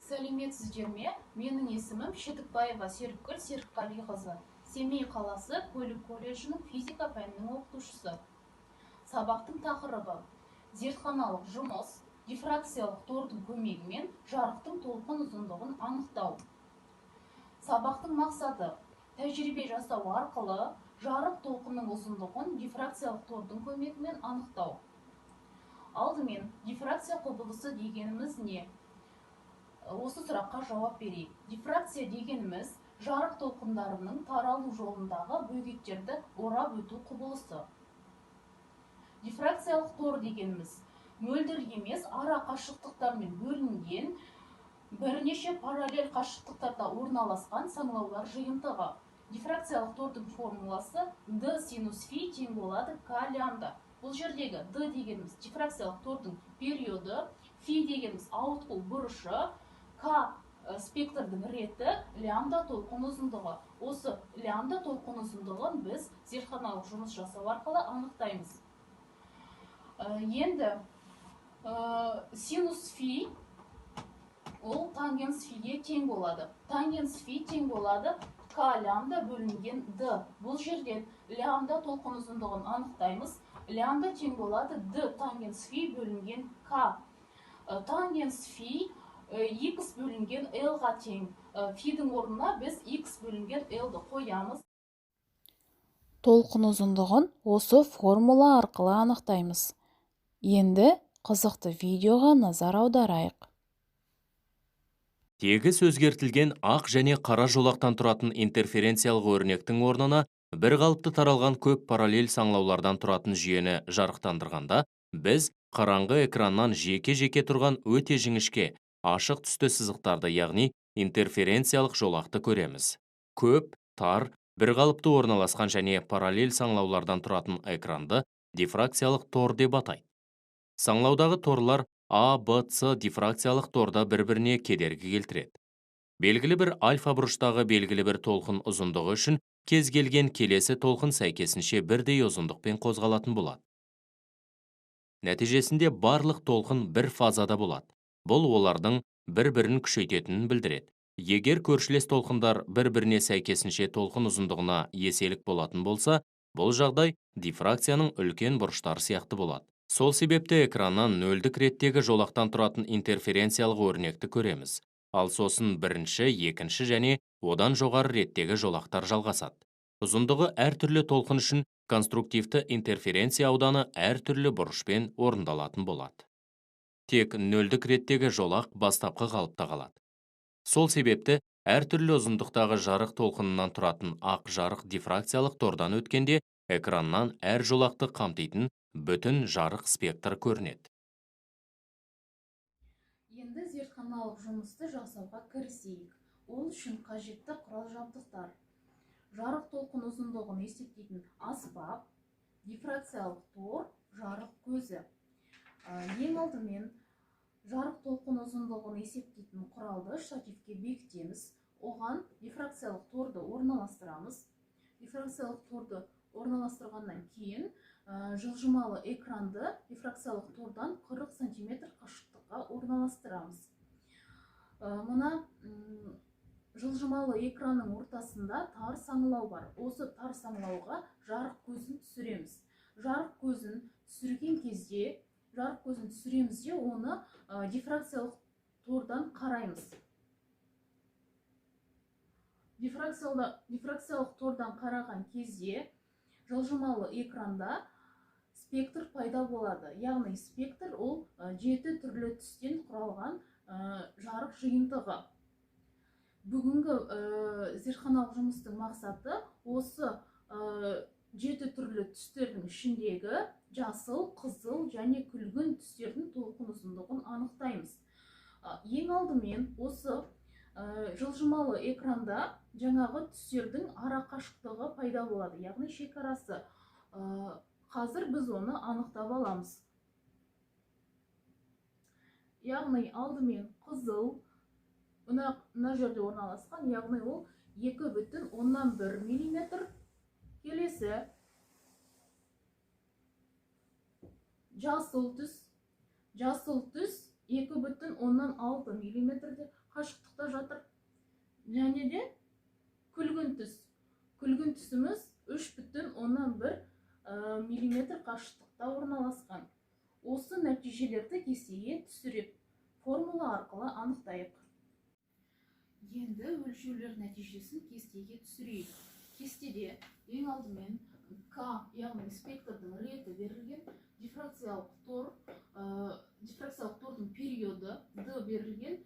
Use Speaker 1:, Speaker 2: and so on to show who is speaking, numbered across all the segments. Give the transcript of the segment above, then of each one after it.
Speaker 1: Сәлеметсіздер ме? Менің есімім Шетікбаева Серікгүл Серікқалиқызы. Семей қаласы көлік колледжінің физика пәнінің оқытушысы. Сабақтың тақырыбы: зертханалық жұмыс, дифракциялық тордың көмегімен жарықтың толқын ұзындығын анықтау. Сабақтың мақсаты: тәжірибе жасау арқылы жарық толқынның ұзындығын дифракциялық тордың көмегімен анықтау. Алдымен дифракция құбылысы дегеніміз не? Осы сұраққа жауап берейік. Дифракция дегеніміз жарық толқындарының таралу жолындағы бөгеттерді орап өту құбылысы. Дифракциялық тор дегеніміз мөлдір емес ара қашықтықтармен бөлінген бірнеше параллель қашықтықтарда орналасқан саңылаулар жиынтығы. Дифракциялық тордың формуласы d синус фи тең болады к лямбда. Бұл жердегі d дегеніміз дифракциялық тордың периоды, фи дегеніміз ауытқу бұрышы, к спектрдің реті, лямбда толқын ұзындығы. Осы лямбда толқын ұзындығын біз зертханалық жұмыс жасау арқылы анықтаймыз. Енді синус фи ол тангенс фиге тең болады. Тангенс фи тең болады к лямбда бөлінген d. Бұл жерден лямбда толқын ұзындығын анықтаймыз. Лямбда тең болады d тангенс фи бөлінген к. Тангенс фи x бөлінген l-ға тең. Фидің орнына біз x бөлінген l-ді қоямыз.
Speaker 2: Толқын ұзындығын осы формула арқылы анықтаймыз. Енді қызықты видеоға назар аударайық.
Speaker 3: Тегіс өзгертілген ақ және қара жолақтан тұратын интерференциялық өрнектің орнына бір қалыпты таралған көп параллель саңылаулардан тұратын жүйені жарықтандырғанда, біз қараңғы экраннан жеке-жеке тұрған өте жіңішке, ашық түсті сызықтарды, яғни интерференциялық жолақты көреміз. Көп, тар, бір қалыпты орналасқан және параллель саңылаулардан тұратын экранды дифракциялық тор деп атайды. Саңылаудағы торлар А, Б, С дифракциялық торда бір-біріне кедергі келтіреді. Белгілі бір альфа бұрыштағы белгілі бір толқын ұзындығы үшін кез келген келесі толқын сәйкесінше бірдей ұзындықпен қозғалатын болады. Нәтижесінде барлық толқын бір фазада болады. Бұл олардың бір-бірін күшейтетінін білдіреді. Егер көршілес толқындар бір-біріне сәйкесінше толқын ұзындығына еселік болатын болса, бұл жағдай дифракцияның үлкен бұрыштары сияқты болады. Сол себепті экраннан нөлдік реттегі жолақтан тұратын интерференциялық өрнекті көреміз. Ал сосын бірінші, екінші және одан жоғары реттегі жолақтар жалғасады. Ұзындығы әртүрлі толқын үшін конструктивті интерференция ауданы әртүрлі бұрышпен орындалатын болады. Тек нөлдік реттегі жолақ бастапқы қалыпта қалады. Сол себепті әртүрлі ұзындықтағы жарық толқынынан тұратын ақ жарық дифракциялық тордан өткенде экраннан әр жолақты қамтитын бүтін жарық спектр көрінеді.
Speaker 1: Енді зертханалық жұмысты жасауға кірісейік. Ол үшін қажетті құрал-жабдықтар: жарық толқын ұзындығын есептейтін аспап, дифракциялық тор, жарық көзі. Ең алдымен жарық толқын ұзындығын есептейтін құралды штативке бекітеміз. Оған дифракциялық торды орналастырамыз. Дифракциялық торды орналастырғаннан кейін жылжымалы экранды дифракциялық тордан 40 сантиметр қашықтыққа орналастырамыз. Мына жылжымалы экранның ортасында тар саңылау бар. Осы тар саңылауға жарық көзін түсіреміз. Жарық көзін түсірген кезде, жарық көзін түсіреміз де, оны дифракциялық тордан қараймыз. Дифракциялық тордан қараған кезде жылжымалы экранда спектр пайда болады. Яғни спектр ол 7 түрлі түстен құралған жарық жиынтығы. Бүгінгі зертханалық жұмыстың мақсаты осы 7 түрлі түстердің ішіндегі жасыл, қызыл және күлгін түстердің толқын ұзындығын анықтаймыз. Ең алдымен осы жылжымалы экранда жаңағы түстердің ара қашықтығы пайда болады, яғни шекарасы. Қазір біз оны анықтап аламыз. Яғни алдымен қызыл мына жерде орналасқан, яғни ол 2,1 миллиметр. Келесі жасыл түс, жасыл түс 2,6 миллиметрде. Және де күлгін түс. Күлгін түсіміз 3,1 миллиметр қашықтықта орналасқан. Осы нәтижелерді кестеге түсіріп, формула арқылы анықтайық. Енді өлшеулер нәтижесін кестеге түсірейік. Кестеде ең алдымен К, яғни спектрдің реті берілген, дифракциялық тор, дифракциялық тордың периоды D берілген,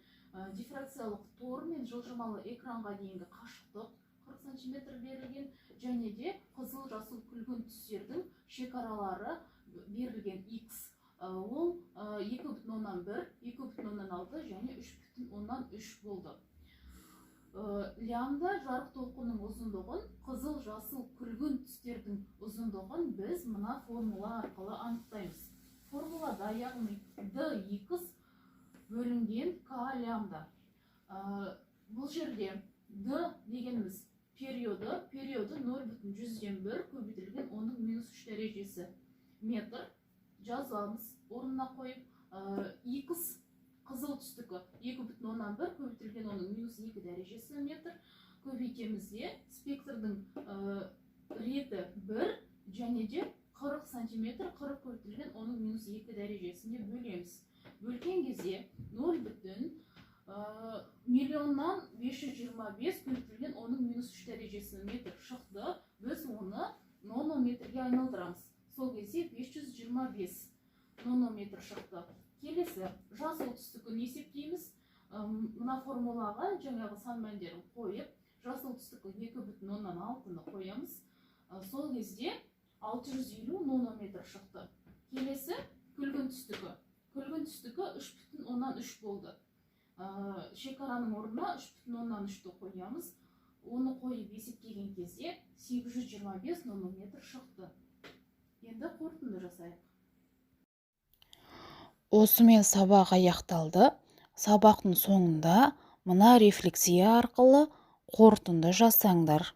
Speaker 1: дифракциялық тор мен жылжымалы экранға дейінгі қашықтық 40 сантиметр берілген және де қызыл, жасыл, күлгін түстердің шекаралары берілген X. Ол 2,1, 2,6 және 3,3 болды. Лямбда жарық толқынның ұзындығын, қызыл, жасыл, күлгін түстердің ұзындығын біз мына формула арқылы анықтаймыз. Формулада, яғни dx бөлінген к лямбда. Бұл жерде d дегеніміз периоды, периоды 0,1 көбейтілген оның минус 3 дәрежесі метр жазамыз орнына қойып. X қызыл түстікі 2,1 көбейтілген оның минус 2 дәрежесі метр көбейтеміз де, спектрдің реті 1 және де 40 сантиметр, 40 көбейтілген оның минус 2 дәрежесіне бөлеміз. Бөлген кезде 0 бүтін миллионнан 525 көбейтілген оның минус 3 дәрежесі метр шықты. Біз оны нанометрге айналдырамыз. Сол кезде 525 нанометр шықты. Келесі жасыл түстікін есептейміз. Мына формулаға жаңағы сан мәндерін қойып, жасыл түстікі 2,6-ны қоямыз. Сол кезде 650 нанометр шықты. Келесі күлгін түстікі. Күлгін түстікі 3,3 болды. Шекараның орнына 3,3-ті қоямыз. Оны қойып есептеген кезде 825 нанометр шықты. Енді қорытынды жасайық.
Speaker 2: Осымен сабақ аяқталды. Сабақтың соңында мына рефлексия арқылы қорытынды жасаңдар.